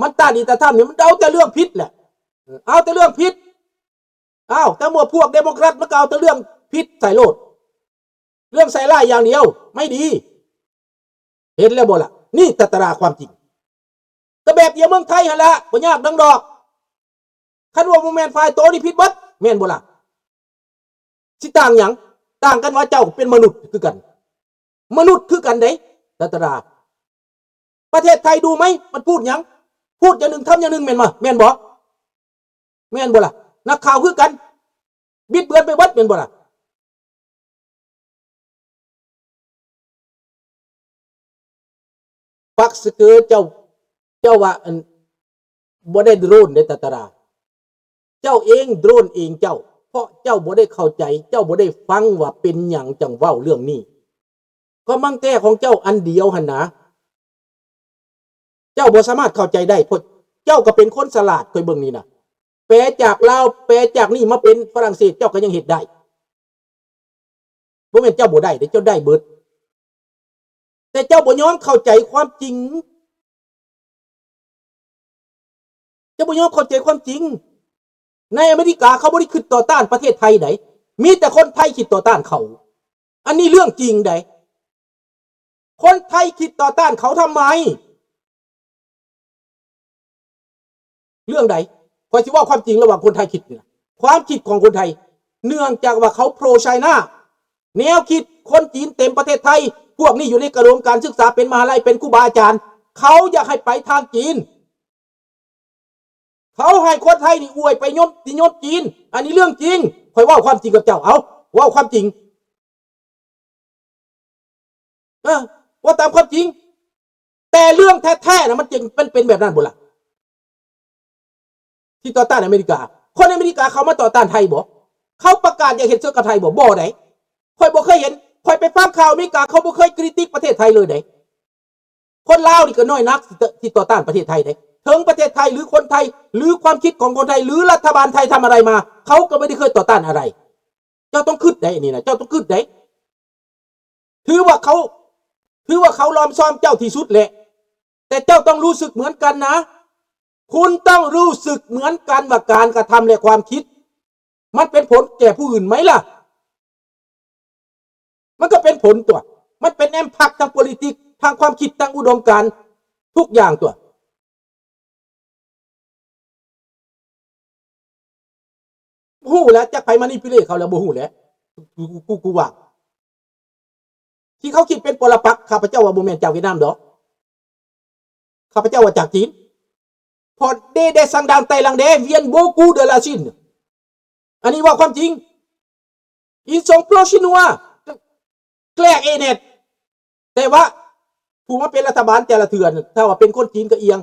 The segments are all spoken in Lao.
ມັນຕ້ານອີຕາທຳນີ້ ມັນເອົາແຕ່ເລື່ອງຜິດແຫຼະ ເອີ ເອົາແຕ່ເລື່ອງຜິດ. ອ້າວ ແຕ່ໝວດພວກເດໂມແຄຣດມັນກໍເອົາແຕ່ເລື່ອງຜິດໃສ່ໂລດ ເລື່ອງໃສ່ຮ້າຍຢ່າງດຽວ ໄມ່ດີ. ເຫັນແລ້ວບໍ່ລະ? ນີ້ຕາຕະລາຄວາມຈິງ ກໍແບບດຽວເມືອງໄທຫັ້ນລະ ບໍ່ຍາກດັງດອກ. ຄັນວ່າບໍ່ແມ່ນຝ່າຍໂຕນີ້ຜິດເບິດ ແມ່ນບໍ່ລະ? ຊິຕ່າງຫຍັງ? ຕ່າງກັນວ່າເຈົ້າເປັນມະນຸດຄືກັນ ມະນຸດຄືກັນເດ້ ລັດຕະດາ. ປະເທດໄທດູໄໝ ມັນພູດຫຍັງ? ພູດຢ່າງໜຶ່ງ ທຳຢ່າງໜຶ່ງ ແມ່ນບໍ່? ແມ່ນບໍ່? ແມ່ນບໍ່ລະ? ນັກຂ່າວຄືກັນ ບິດເບືອນໄປເບິດ ແມ່ນບໍ່ລະ? ປັກສະເກີເຈົ້າ ເຈົ້າວ່າອັນ ບໍ່ໄດ້ໂດຣນເດ້ຕາຕະລາ ເຈົ້າເອງໂດຣນເອງເຈົ້າ ເພາະເຈົ້າບໍ່ໄດ້ເຂົ້າໃຈ ເຈົ້າບໍ່ໄດ້ຟັງວ່າເປັນຫຍັງຈັ່ງເວົ້າເລື່ອງນີ້. ຄວາມມັກແຕ່ຂອງເຈົ້າອັນດຽວຫັ້ນນາ ເຈົ້າບໍ່ສາມາດເຂົ້າໃຈໄດ້ ເພາະເຈົ້າກໍເປັນຄົນສະຫຼາດ ຂ້ອຍເບິ່ງນີ້ນະ ແປຈາກລາວ ແປຈາກນີ້ມາເປັນຝຣັ່ງເສດ ເຈົ້າກໍຍັງເຮັດໄດ້. ບໍ່ແມ່ນເຈົ້າບໍ່ໄດ້ເດ້ ເຈົ້າໄດ້ເບິດ ແຕ່ເຈົ້າບໍ່ຍອມເຂົ້າໃຈຄວາມຈິງ ເຈົ້າບໍ່ຍອມເຂົ້າໃຈຄວາມຈິງ. ໃນອາເມລິກາເຂົາບໍ່ໄດ້ຄິດຕໍ່ຕ້ານປະເທດໄທໃດ ມີແຕ່ຄົນໄທຄິດຕໍ່ຕ້ານເຂົາ. ອັນນີ້ເລື່ອງຈິງໃດ໋ ຄົນໄທຄິດຕໍ່ຕ້ານເຂົາທຳໄມ? ເລື່ອງໃດ? ຂ້ອຍຊິເວົ້າຄວາມຈິງລະຫວ່າງຄົນໄທຄິດນີ້ນະ ຄວາມຄິດຂອງຄົນໄທ ເນື່ອງຈາກວ່າເຂົາ pro China ແນວຄິດຄົນຈີນເຕັມປະເທດໄທ ພວກນີ້ຢູ່ໃນກະດວງການສຶກສາ ເປັນມະຫາໄລ ເປັນຄູບາອາຈານ ເຂົາຢາກໃຫ້ໄປທາງຈີນ ເຂົາໃຫ້ຄົນໄທນີ້ອວຍໄປຍົມ ນິຍົມຈີນ ອັນນີ້ເລື່ອງຈິງ ຂ້ອຍເວົ້າຄວາມຈິງກັບເຈົ້າ ເອົາ ເວົ້າຄວາມຈິງ ເອີ ເວົ້າຕາມຄວາມຈິງ ແຕ່ເລື່ອງແທ້ໆນະ ມັນຈິງ ມັນເປັນແບບນັ້ນບໍ່ລະ? ທີ່ຕໍ່ຕ້ານອາເມລິກາ ຄົນອາເມລິກາເຂົາມາຕໍ່ຕ້ານໄທບໍ່? ເຂົາປະກາດຢາກເຮັດສວນກັບໄທບໍ່? ບໍ່ໃດ໋ ຂ້ອຍບໍ່ເຄີຍເຫັນ ຂ້ອຍໄປຟັງຂ່າວອາເມລິກາ ເຂົາບໍ່ເຄີຍກຣິຕິກປະເທດໄທເລີຍໃດ໋. ຄົນລາວນີ້ກໍນ້ອຍນັກທີ່ ທີ່ຕໍ່ຕ້ານປະເທດໄທເດ້ ເຖິງປະເທດໄທ ຫຼື ຄົນໄທ ຫຼື ຄວາມຄິດຂອງຄົນໄທ ຫຼື ລັດຖະບານໄທທຳອະໄລມາ ເຂົາກໍບໍ່ໄດ້ເຄີຍຕໍ່ຕ້ານອະໄລ. ເຈົ້າຕ້ອງຄິດໄດ໋ ອັນນີ້ນະ ເຈົ້າຕ້ອງຄິດໄດ໋ ຖືວ່າເຂົາ ຖືວ່າເຂົາລອມຊອມເຈົ້າທີ່ສຸດແຫຼະ ແຕ່ເຈົ້າຕ້ອງຮູ້ສຶກເໝືອນກັນນະ ຄຸນຕ້ອງຮູ້ສຶກເໝືອນກັນວ່າການກະທຳ ແລະ ຄວາມຄິດ ມັນເປັນຜົນແກ່ຜູ້ອື່ນໄໝລະ? ມັນກໍເປັນຜົນຕົວະ ມັນເປັນ impact ທາງ politics ທາງຄວາມຄິດ ທາງອຸດົມການ ທຸກຢ່າງຕົວະ. ບໍ່ຮູ້ແຫຼະ ຈັກໃຜ manipulate ເຂົາແລ້ວ ບໍ່ຮູ້ແຫຼະ ກູ ກູ ກູວ່າ ທີ່ເຂົາຄິດເປັນປໍລະປັກ ຂ້າພະເຈົ້າວ່າບໍ່ແມ່ນຈາກຫວຽດນາມດອກ ຂ້າພະເຈົ້າວ່າຈາກຈີນ ເພາະ des descendants thaïlandais viennent beaucoup de la Chine ອັນນີ້ເວົ້າຄວາມຈິງ Ils sont pro-chinois, clair et net. ແຕ່ວ່າຜູ້ມາເປັນລັດຖະບານແຕ່ລະເທື່ອ ຖ້າວ່າເປັນຄົນຈີນກໍອຽງ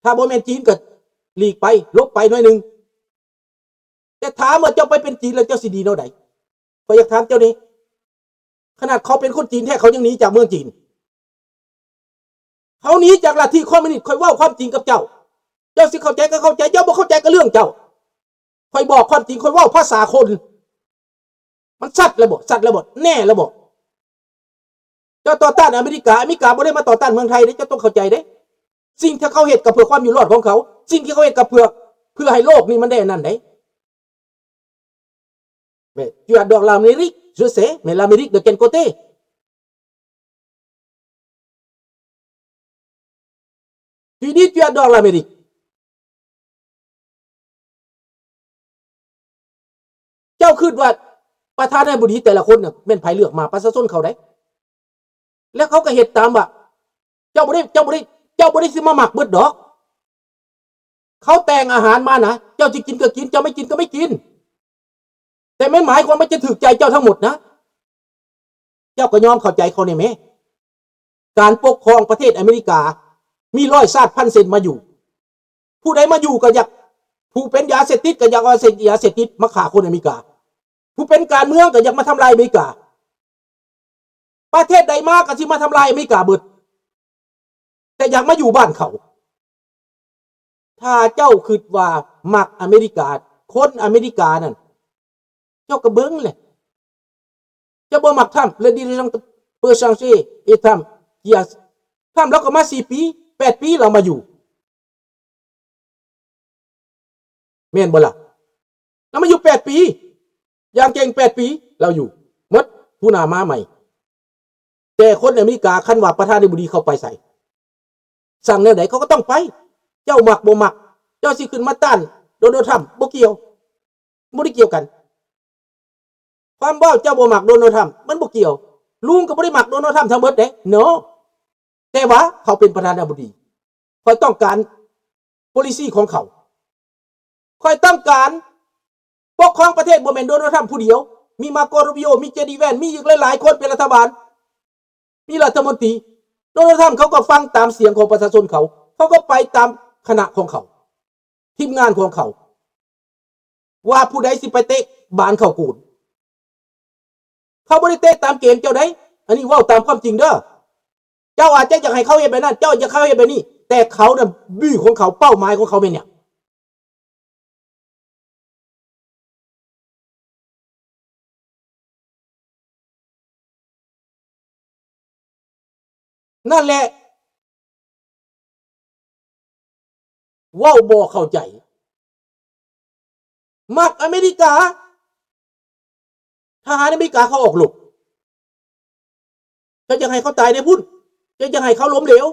ຖ້າບໍ່ແມ່ນຈີນກໍຫຼີກໄປ ຫຼົບໄປໜ້ອຍໜຶ່ງ. ແຕ່ຖາມວ່າເຈົ້າໄປເປັນຈີນແລ້ວເຈົ້າຊິດີແນວໃດ? ຂ້ອຍຢາກຖາມເຈົ້ານີ້ ຂະໜາດເຂົາເປັນຄົນຈີນແທ້ ເຂົາຍັງໜີຈາກເມືອງຈີນ. ເຂົາໜີຈາກລັດທິຄອມມິວນິດ ຂ້ອຍເວົ້າຄວາມຈິງກັບເຈົ້າ ເຈົ້າຊິເຂົ້າໃຈກໍເຂົ້າໃຈ ເຈົ້າບໍ່ເຂົ້າໃຈກໍເລື່ອງເຈົ້າ. ຂ້ອຍບອກຄວາມຈິງ ຂ້ອຍເວົ້າພາສາຄົນ ມັນຊັດແລ້ວບໍ່? ຊັດແລ້ວບໍ່? ແນ່ແລ້ວບໍ່? ເຈົ້າຕໍ່ຕ້ານອາເມລິກາ ອາເມລິກາບໍ່ໄດ້ມາຕໍ່ຕ້ານເມືອງໄທເດ້ ເຈົ້າຕ້ອງເຂົ້າໃຈເດ້. ສິ່ງທີ່ເຂົາເຮັດກໍເພື່ອຄວາມຢູ່ລອດຂອງເຂົາ ສິ່ງທີ່ເຂົາເຮັດກໍເພື່ອ ເພື່ອໃຫ້ໂລກນີ້ມັນໄດ້ອັນນັ້ນເດ້. Mais tu adores l'Amérique, je sais, mais l'Amérique de quel côté? Tu dis tu adores l'Amérique. ເຈົ້າຄິດວ່າປະທານາທິບໍດີແຕ່ລະຄົນນະ ແມ່ນໃຜເລືອກມາ? ປະຊາຊົນເຂົາໃດ໋ ແລ້ວເຂົາກໍເຮັດຕາມວ່າ ເຈົ້າບໍ່ໄດ້ ເຈົ້າບໍ່ໄດ້ ເຈົ້າບໍ່ໄດ້ຊິມາມັກເບິດດອກ. ເຂົາແຕ່ງອາຫານມານະ ເຈົ້າຊິກິນກໍກິນ ເຈົ້າໄມ່ກິນກໍໄມ່ກິນ ແຕ່ແມ່ນໝາຍຄວາມວ່າຈະຖືກໃຈເຈົ້າທັງໝົດນະ. ເຈົ້າກໍຍອມເຂົ້າໃຈເຂົາແດ່ແມ້. ການປົກຄອງປະເທດອາເມລິກາ ມີຮ້ອຍຊາດພັນເຊັ່ນມາຢູ່. ຜູ້ໃດມາຢູ່ກໍຢາກ ຜູ້ເປັນຢາເສບຕິດກໍຢາກເອົາເສບ ຢາເສບຕິດມາຂ້າຄົນອາເມລິກາ. ຜູ້ເປັນການເມືອງກໍຢາກມາທຳລາຍອາເມລິກາ. ປະເທດໃດມາກໍຊິມາທຳລາຍອາເມລິກາເບິດ ແຕ່ຢາກມາຢູ່ບ້ານເຂົາ. ຖ້າເຈົ້າຄິດວ່າມັກອາເມລິກາ ຄົນອາເມລິການັ້ນ ເຈົ້າກໍເບິ່ງແຫຼະ. ເຈົ້າບໍ່ມັກທຳ Le dirigeant peut changer et Trump qui a Trump ລາວກໍມາສີ່ປີ ແປດປີ ລາວມາຢູ່ ແມ່ນບໍ່ລະ? ລາວມາຢູ່ແປດປີ ຢ່າງເກັ່ງແປດປີ ລາວຢູ່ໝົດ ຜູ້ນຳມາໃໝ່. ແຕ່ຄົນອາເມລິກາ ຄັນວ່າປະທານາທິບໍດີເຂົ້າໄປໃສ ສັ່ງແນວໃດເຂົາກໍຕ້ອງໄປ. ເຈົ້າມັກບໍ່ມັກ ເຈົ້າຊິຂຶ້ນມາຕ້ານໂດນັລ ທຣຳ ບໍ່ກ່ຽວ ບໍ່ໄດ້ກ່ຽວກັນ. ຄວາມເວົ້າເຈົ້າບໍ່ມັກໂດນັລ ທຣຳ ມັນບໍ່ກ່ຽວ. ລຸງກໍບໍ່ໄດ້ມັກໂດນັລ ທຣຳ ທັງເບິດເດ້ no. ແຕ່ວ່າເຂົາເປັນປະທານາທິບໍດີ ຂ້ອຍຕ້ອງການ policy ຂອງເຂົາ. ຂ້ອຍຕ້ອງການປົກຄອງປະເທດ ບໍ່ແມ່ນໂດນັລ ທຣຳ ຜູ້ດຽວ. ມີ Marco Rubio ມີ ເຈ ດີ Vance ມີອີກຫຼາຍໆຄົນເປັນລັດຖະບານ ມີລັດຖະມົນຕີ. ໂດນັລ ທຣຳ ເຂົາກໍຟັງຕາມສຽງຂອງປະຊາຊົນເຂົາ ເຂົາກໍໄປຕາມຄະນະຂອງເຂົາ ທີມງານຂອງເຂົາ ວ່າຜູ້ໃດຊິໄປເຕະບານເຂົ້າໂກນ. ເຂົາບໍ່ໄດ້ເຕະຕາມເກມເຈົ້າໃດ໋ ອັນນີ້ເວົ້າຕາມຄວາມຈິງເດີ. ເຈົ້າອາດຈະຢາກໃຫ້ເຂົາເຮັດແບບນັ້ນ ເຈົ້າຢາກໃຫ້ເຂົາເຮັດແບບນີ້ ແຕ່ເຂົານະ view ຂອງເຂົາ ເປົ້າໝາຍຂອງເຂົາແມ່ນຫຍັງ? ນັ້ນແຫຼະ ເວົ້າບໍ່ເຂົ້າໃຈ. ມັກອາເມລິກາ ທະຫານອາເມລິກາເຂົາອອກລົບ. ເຈົ້າຢາກໃຫ້ເຂົາຕາຍໃນພຸ້ນ ເຈົ້າຢາກໃຫ້ເຂົາລົ້ມເຫຼວ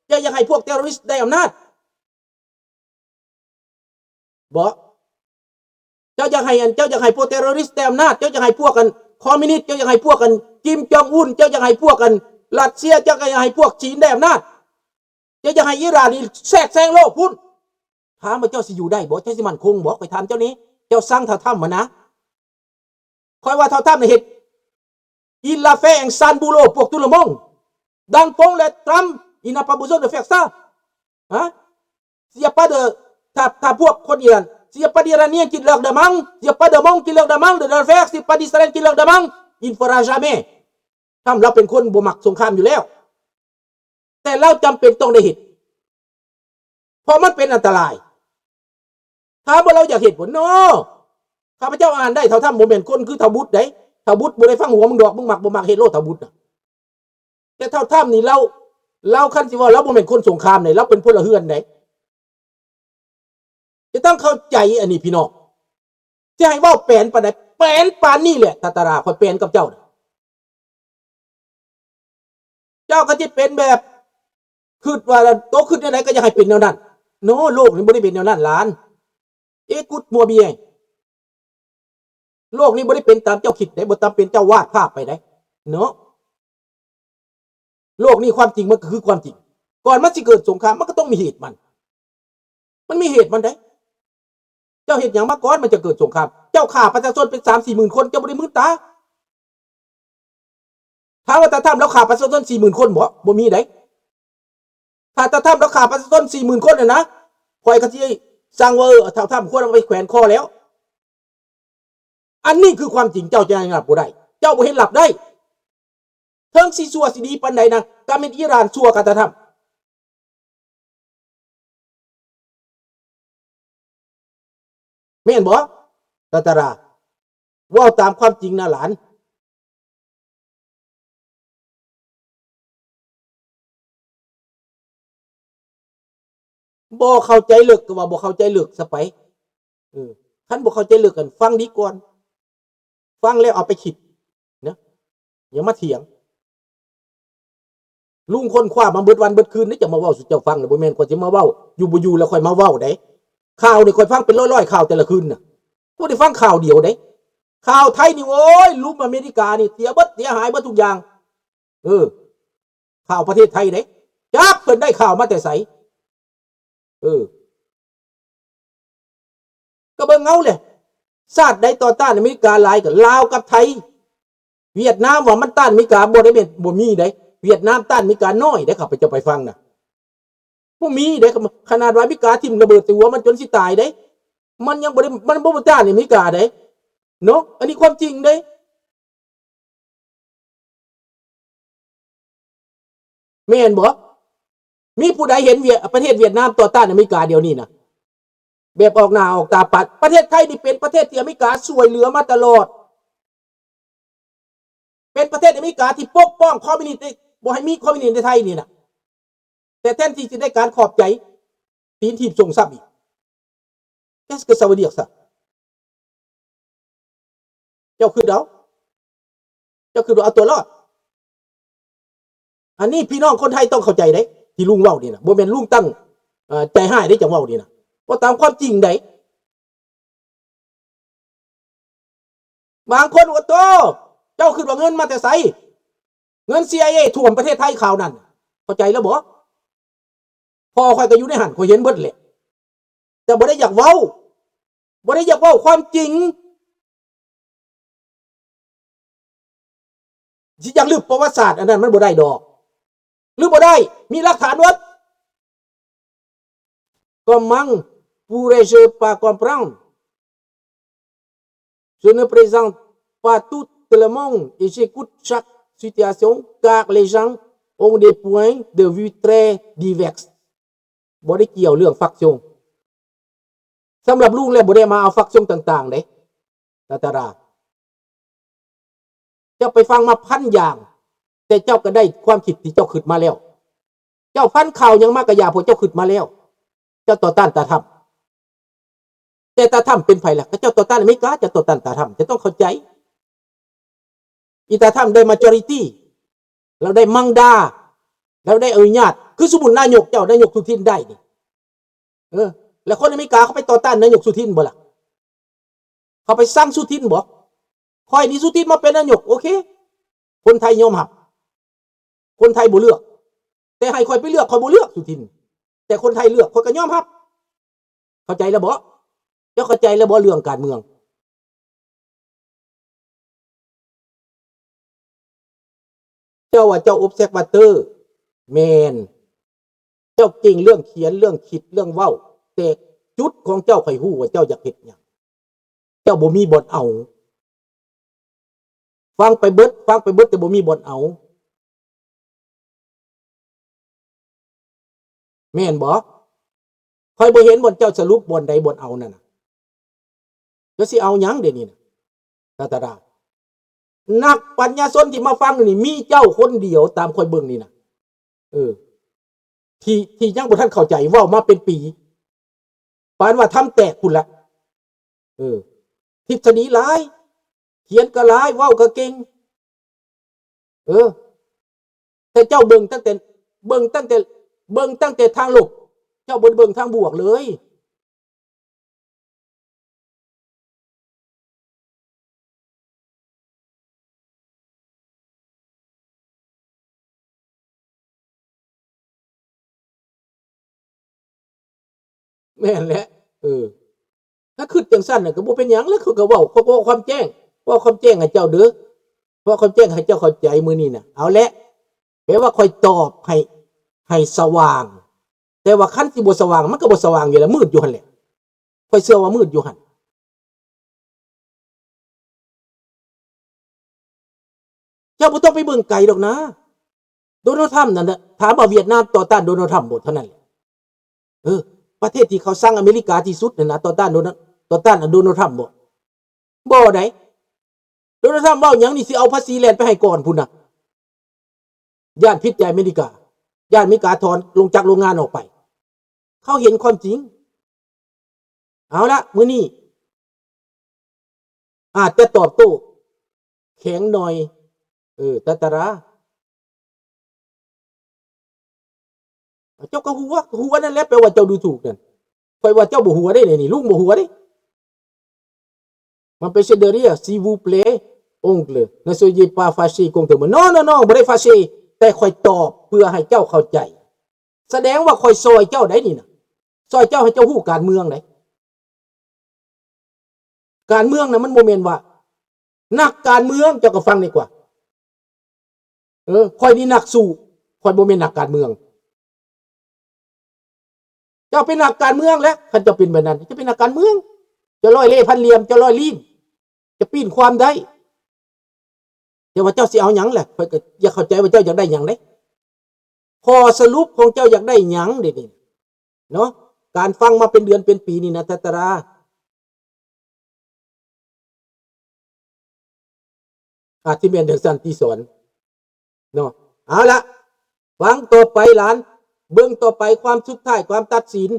ເຈົ້າຢາກໃຫ້ພວກ terrorist ໄດ້ອຳນາດ ບໍ່? ເຈົ້າຢາກໃຫ້ອັນ ເຈົ້າຢາກໃຫ້ພວກ terrorist ໄດ້ອຳນາດ ເຈົ້າຢາກໃຫ້ພວກອັນຄອມມິວນິດ ເຈົ້າຢາກໃຫ້ພວກອັນ Kim Jong Un ເຈົ້າຢາກໃຫ້ພວກອັນຣັດເຊຍ ເຈົ້າກໍຢາກໃຫ້ພວກຈີນໄດ້ອຳນາດ ເຈົ້າຢາກໃຫ້ອີຣານນີ້ແຊກແຊງໂລກພຸ້ນ. ຖາມວ່າເຈົ້າຊິຢູ່ໄດ້ບໍ່? ເຈົ້າຊິໝັ້ນຄົງບໍ່? ຂ້ອຍຖາມເຈົ້ານີ້ ເຈົ້າຊັງທ້າວທຣຳຫັ້ນນະ? ຂ້ອຍວ່າທ້າວທຣຳນີ້ເຮັດ Il a fait un sale boulot pour tout le monde. Dans le fond, le Trump, il n'a pas besoin de faire ça. Hein? S'il y a pas de, ຖ້າ ຖ້າພວກຄົນອີຣານ S'il y a pas d'Iranien qui leur demande, s'il y a pas de monde qui leur demande de le faire, s'il y a pas d'Israélien qui leur demande, il ne fera jamais. ທຣຳລາວເປັນຄົນບໍ່ມັກສົງຄາມຢູ່ແລ້ວ ແຕ່ລາວຈຳເປັນຕ້ອງໄດ້ເຮັດ ເພາະມັນເປັນອັນຕະລາຍ. ຖາມວ່າລາວຢາກເຮັດບໍ່? No. ຂ້າພະເຈົ້າອ່ານໄດ້ ທ້າວທຣຳບໍ່ແມ່ນຄົນຄືທ້າວບຸດໃດ໋. ທ້າວບຸດບໍ່ໄດ້ຟັງຫົວມຶງດອກ ມຶງມັກບໍ່ມັກເຮັດໂລດ ທ້າວບຸດນະ. ແຕ່ທ້າວທຣຳນີ້ລາວ ລາວຄັນຊິເວົ້າ ລາວບໍ່ແມ່ນຄົນສົງຄາມໃດ໋ ລາວເປັນພົນລະເຮືອນໃດ໋. ຈະຕ້ອງເຂົ້າໃຈອັນນີ້ພີ່ນ້ອງ ຊິໃຫ້ເວົ້າແປນປານໃດ ແປນປານນີ້ແຫຼະ ຕາຕາລາ ຂ້ອຍແປນກັບເຈົ້ານະ. ເຈົ້າກໍຊິເປັນແບບ ຄິດວ່າ ໂຕຄິດແນວໃດກໍຢາກໃຫ້ເປັນແນວນັ້ນ. No, ໂລກນີ້ບໍ່ໄດ້ເປັນແນວນັ້ນຫຼານ. Écoute-moi bien. ໂລກນີ້ບໍ່ໄດ້ເປັນຕາມເຈົ້າຄິດເດ້ ບໍ່ຕາມເປັນເຈົ້າວາດພາບໄປເດ້ No. ໂລກນີ້ຄວາມຈິງມັນກໍຄືຄວາມຈິງ. ກ່ອນມັນຊິເກີດສົງຄາມ ມັນກໍຕ້ອງມີເຫດມັນ. ມັນມີເຫດມັນເດ້. ເຈົ້າເຮັດຫຍັງມາກ່ອນມັນຈະເກີດສົງຄາມ? ເຈົ້າຂ້າປະຊາຊົນເປັນສາມສີ່ໝື່ນຄົນ ເຈົ້າບໍ່ໄດ້ມືນຕາ. ຖາມວ່າຕາທຳລາວຂ້າປະຊາຊົນສີ່ໝື່ນຄົນບໍ່? ບໍ່ມີເດ້. ຖ້າຕາທຳລາວຂ້າປະຊາຊົນສີ່ໝື່ນຄົນຫັ້ນນະ ຂ້ອຍກໍຊິສັ່ງວ່າ ເອີ ທ້າວທຳຄວນເອົາໄປແຂວນຄໍແລ້ວ. ອັນນີ້ຄືຄວາມຈິງ ເຈົ້າຈະຍັງຮັບບໍ່ໄດ້ ເຈົ້າບໍ່ເຫັນຮັບໄດ້. ເຖິງຊິຊົ່ວຊິດີປານໃດນະ ກໍແມ່ນອີຣານຊົ່ວກວ່າຕາທຳ ແມ່ນບໍ່? ຕາຕາລາ ເວົ້າຕາມຄວາມຈິງນະຫຼານ. ບໍ່ເຂົ້າໃຈເລິກກໍວ່າບໍ່ເຂົ້າໃຈເລິກຊະໄປ. ເອີ ຄັນບໍ່ເຂົ້າໃຈເລິກກັນ ຟັງດີກ່ອນ ຟັງແລ້ວເອົາໄປຄິດນະ ຢ່າມາຖຽງ. ລຸງຄົ້ນຄວ້າມາເບິດວັນເບິດຄືນເດ້ ຈະມາເວົ້າສູ່ເຈົ້າຟັງນະ ບໍ່ແມ່ນຂ້ອຍຊິມາເວົ້າຢູ່ບໍ່ຢູ່ແລ້ວຂ້ອຍມາເວົ້າເດ້. ຂ່າວນີ້ຂ້ອຍຟັງເປັນຮ້ອຍໆຂ່າວແຕ່ລະຄືນນະ ບໍ່ໄດ້ຟັງຂ່າວດຽວເດ້. ຂ່າວໄທນີ້ ໂອ້ຍ ລຸມອາເມລິການີ້ເສຍເບິດ ເສຍຫາຍເບິດທຸກຢ່າງ. ເອີ ຂ່າວປະເທດໄທເດ້ ຈັກເພິ່ນໄດ້ຂ່າວມາແຕ່ໃສ. ເອີ ກໍເບິ່ງເອົາແຫຼະ ຊາດໃດຕໍ່ຕ້ານອາເມລິກາຫຼາຍ ກໍລາວກັບໄທ. ຫວຽດນາມວ່າມັນຕ້ານອາເມລິກາ ບໍ່ໄດ້ແມ່ນບໍ່ມີເດ້. ຫວຽດນາມຕ້ານອາເມລິກາໜ້ອຍເດ້ ຂ້າພະເຈົ້າໄປຟັງນະ ບໍ່ມີເດ້. ຂະໜາດວ່າອາເມລິກາຖິ້ມລະເບີດໃສ່ຫົວມັນຈົນຊິຕາຍເດ້ ມັນຍັງບໍ່ໄດ້ ມັນບໍ່ຕ້ານອາເມລິກາເດ້ເນາະ. ອັນນີ້ຄວາມຈິງເດ້. ແມ່ນບໍ່? ມີຜູ້ໃດເຫັນຫວຽດ ປະເທດຫວຽດນາມຕໍ່ຕ້ານອາເມລິກາດຽວນີ້ນະ ແບບອອກໜ້າອອກຕາປາດ? ປະເທດໄທນີ້ເປັນປະເທດທີ່ອາເມລິກາຊ່ວຍເຫຼືອມາຕະຫຼອດ ເປັນປະເທດອາເມລິກາທີ່ປົກປ້ອງຄອມມິວນິດ ບໍ່ໃຫ້ມີຄອມມິວນິດໃນໄທນີ້ນະ. ແຕ່ແທນທີ່ຊິໄດ້ການຂອບໃຈ ຕີນຖີບສົ່ງຊ້ຳອີກ. Qu'est-ce que ça veut dire ça? ເຈົ້າຄິດເອົາ ເຈົ້າຄິດວ່າເອົາຕົວລອດ. ອັນນີ້ພີ່ນ້ອງຄົນໄທຕ້ອງເຂົ້າໃຈເດ້ ທີ່ລຸງເວົ້ານີ້ນະ ບໍ່ແມ່ນລຸງຕັ້ງ ເອີ ໃຈຮ້າຍເດ້ ຈັ່ງເວົ້ານີ້ນະ ເວົ້າຕາມຄວາມຈິງໃດ໋. ບາງຄົນ ໂອ້ໂຕ ເຈົ້າຄິດວ່າເງິນມາແຕ່ໃສ? ເງິນ CIA ຖ້ວມປະເທດໄທຄາວນັ້ນ ເຂົ້າໃຈແລ້ວບໍ່? ພໍ່ຂ້ອຍກໍຢູ່ໃນຫັ້ນ ຂ້ອຍເຫັນເບິດແຫຼະ ແຕ່ບໍ່ໄດ້ຢາກເວົ້າ ບໍ່ໄດ້ຢາກເວົ້າຄວາມຈິງ. ຊິຢາກລຶບປະຫວັດສາດອັນນັ້ນ ມັນບໍ່ໄດ້ດອກ ລຶບບໍ່ໄດ້ ມີຫຼັກຖານເບິດ. Comment pourrais-je pas comprendre? Je ne présente pas tout le monde et j'écoute chaque situation car les gens ont des points de vue très divers. ບໍ່ໄດ້ກ່ຽວເລື່ອງຟາກຊົງ. ສຳລັບລຸງແລ້ວ ບໍ່ໄດ້ມາເອົາຟາກຊົງຕ່າງໆເດ້ ຕາຕາດາ. ເຈົ້າໄປຟັງມາພັນຢ່າງ ແຕ່ເຈົ້າກໍໄດ້ຄວາມຄິດທີ່ເຈົ້າຄິດມາແລ້ວ. ເຈົ້າຟັງຂ່າວຫຍັງມາກໍຢ່າ ພວກເຈົ້າຄິດມາແລ້ວ. ເຈົ້າຕໍ່ຕ້ານຕາທຳ. ແຕ່ຕາທຳເປັນໃຜລະ? ກໍເຈົ້າຕໍ່ຕ້ານອາເມລິກາ, ເຈົ້າຕໍ່ຕ້ານຕາທຳ. ເຈົ້າຕ້ອງເຂົ້າໃຈ. ອີຕາທຳໄດ້ majority ລາວໄດ້ມັງດາ ລາວໄດ້ອະນຸຍາດ. ຄືສົມມຸດນາຍົກເຈົ້າ ນາຍົກສຸທິນໄດ້ນີ້ ເອີ ແລ້ວຄົນອາເມລິກາເຂົາໄປຕໍ່ຕ້ານນາຍົກສຸທິນບໍ່ລະ? ເຂົາໄປຊັງສຸທິນບໍ່? ຂ້ອຍນີ້ສຸທິນມາເປັນນາຍົກ ໂອເຄ ຄົນໄທຍອມຮັບ ຄົນໄທບໍ່ເລືອກ ແຕ່ໃຫ້ຂ້ອຍໄປເລືອກ ຂ້ອຍບໍ່ເລືອກສຸທິນ ແຕ່ຄົນໄທເລືອກ ຂ້ອຍກໍຍອມຮັບ. ເຂົ້າໃຈແລ້ວບໍ່? ເຈົ້າເຂົ້າໃຈແລ້ວບໍ່ເລື່ອງການເມືອງ? ເຈົ້າວ່າເຈົ້າ observateur ແມ່ນ ເຈົ້າເກັ່ງເລື່ອງຂຽນ ເລື່ອງຄິດ ເລື່ອງເວົ້າ ແຕ່ຈຸດຂອງເຈົ້າ ຂ້ອຍຮູ້ວ່າເຈົ້າຢາກເຮັດຫຍັງ. ເຈົ້າບໍ່ມີບ່ອນເອົາ. ຟັງໄປເບິດ ຟັງໄປເບິດ ແຕ່ບໍ່ມີບ່ອນເອົາ. ແມ່ນບໍ່? ຂ້ອຍບໍ່ເຫັນບ່ອນເຈົ້າສະຫຼຸບບ່ອນໃດບ່ອນເອົານັ້ນນະ. ເຈົ້າຊິເອົາຫຍັງດຽວນີ້ນະ? ຕາຕາດາ. ນັກປັນຍາຊົນທີ່ມາຟັງນີ້ ມີເຈົ້າຄົນດຽວ ຕາມຂ້ອຍເບິ່ງນີ້ນະ. ເອີ ທີ່ ທີ່ຍັງບໍ່ທັນເຂົ້າໃຈ ເວົ້າມາເປັນປີ ປານວ່າທຳແຕກພຸ້ນລະ. ເອີ ທິດສະດີຫຼາຍ ຂຽນກໍຫຼາຍ ເວົ້າກໍເກັ່ງ. ເອີ ແຕ່ເຈົ້າເບິ່ງຕັ້ງແຕ່ ເບິ່ງຕັ້ງແຕ່ ເບິ່ງຕັ້ງແຕ່ທາງລົບ ເຈົ້າບໍ່ໄດ້ເບິ່ງທາງບວກເລີຍ. ແມ່ນແຫຼະ ເອີ ຖ້າຄິດຈັ່ງຊັ້ນນະ ກໍບໍ່ເປັນຫຍັງແຫຼະ ຂ້ອຍກໍເວົ້າ ຂ້ອຍເວົ້າຄວາມແຈ້ງ ເວົ້າຄວາມແຈ້ງໃຫ້ເຈົ້າເດີ ເວົ້າຄວາມແຈ້ງໃຫ້ເຈົ້າເຂົ້າໃຈມື້ນີ້ນະ. ເອົາແຫຼະ ແປວ່າຂ້ອຍຕອບໃຫ້ ໃຫ້ສະຫວ່າງ ແຕ່ວ່າຄັນຊິບໍ່ສະຫວ່າງ ມັນກໍບໍ່ສະຫວ່າງຢູ່ແຫຼະ ມືດຢູ່ຫັ້ນແຫຼະ ຂ້ອຍເຊື່ອວ່າມືດຢູ່ຫັ້ນ. ເຈົ້າບໍ່ຕ້ອງໄປເບິ່ງໄກດອກນາ ໂດນັລທຳນັ້ນນະ ຖາມວ່າຫວຽດນາມຕໍ່ຕ້ານໂດນັລທຳບໍ່ ເທົ່ານັ້ນແຫຼະ. ເອີ ປະເທດທີ່ເຂົາຊັງອາເມລິກາທີ່ສຸດນັ້ນນະ ຕໍ່ຕ້ານໂດນັລ ຕໍ່ຕ້ານໂດນັລທຳບໍ່? ບໍ່ໃດ໋. ໂດນັລທຳເວົ້າຫຍັງນີ້ ຊິເອົາພາສີແລ່ນໄປໃຫ້ກ່ອນພຸ້ນນະ. ຢ້ານຜິດໃຈອາເມລິກາ ຢ້ານອາເມລິກາຖອນລົງຈາກໂລງງານອອກໄປ. ເຂົາເຫັນຄວາມຈິງ. ເອົາລະ ມື້ນີ້ອາດຈະຕອບໂຕ້ແຂງໜ່ອຍ. ເອີ ຕາຕາດາ. ເຈົ້າກໍຫົວ ຫົວນັ້ນແຫຼະ ແປວ່າເຈົ້າດູຖູກນັ້ນ. ຂ້ອຍວ່າເຈົ້າບໍ່ຫົວເດ້ນີ້ ລຸງບໍ່ຫົວເດ້. M'empêcher de rire, s'il vous plaît, oncle, ne soyez pas fâché contre moi. Non, non, non, ບໍ່ໄດ້ຟາເຊ ແຕ່ຂ້ອຍຕອບເພື່ອໃຫ້ເຈົ້າເຂົ້າໃຈ. ສະແດງວ່າຂ້ອຍຊ່ອຍເຈົ້າໄດ໋ນີ້ນະ ຊ່ອຍເຈົ້າໃຫ້ເຈົ້າຮູ້ການເມືອງໄດ໋. ການເມືອງນະ ມັນບໍ່ແມ່ນວ່າ ນັກການເມືອງ ເຈົ້າກໍຟັງດີກວ່າ. ເອີ ຂ້ອຍນີ້ນັກສູ້ ຂ້ອຍບໍ່ແມ່ນນັກການເມືອງ. ເຈົ້າເປັນນັກການເມືອງແຫຼະ ຄັນເຈົ້າເປັນແບບນັ້ນ ເຈົ້າເປັນນັກການເມືອງ ເຈົ້າຮ້ອຍເລ່ພັນຫຼ່ຽມ ເຈົ້າຮ້ອຍລີ້ນ ເຈົ້າປີ້ນຄວາມໄດ້. ແຕ່ວ່າເຈົ້າຊິເອົາຫຍັງແຫຼະ ຂ້ອຍກໍຢາກເຂົ້າໃຈວ່າເຈົ້າຢາກໄດ້ຫຍັງເດ້. ຂໍ້ສະຫຼຸບຂອງເຈົ້າຢາກໄດ້ຫຍັງເດນີ້ເນາະ? ການຟັງມາເປັນເດືອນເປັນປີນີ້ນະ ຕາຕາດາ ອາດຊິແມ່ນຈັ່ງຊັ້ນຕິສອນເນາະ. ເອົາລະ ຟັງຕໍ່ໄປຫຼານ ເບິ່ງຕໍ່ໄປ ຄວາມສຸດທ້າຍ ຄວາມຕັດສິນ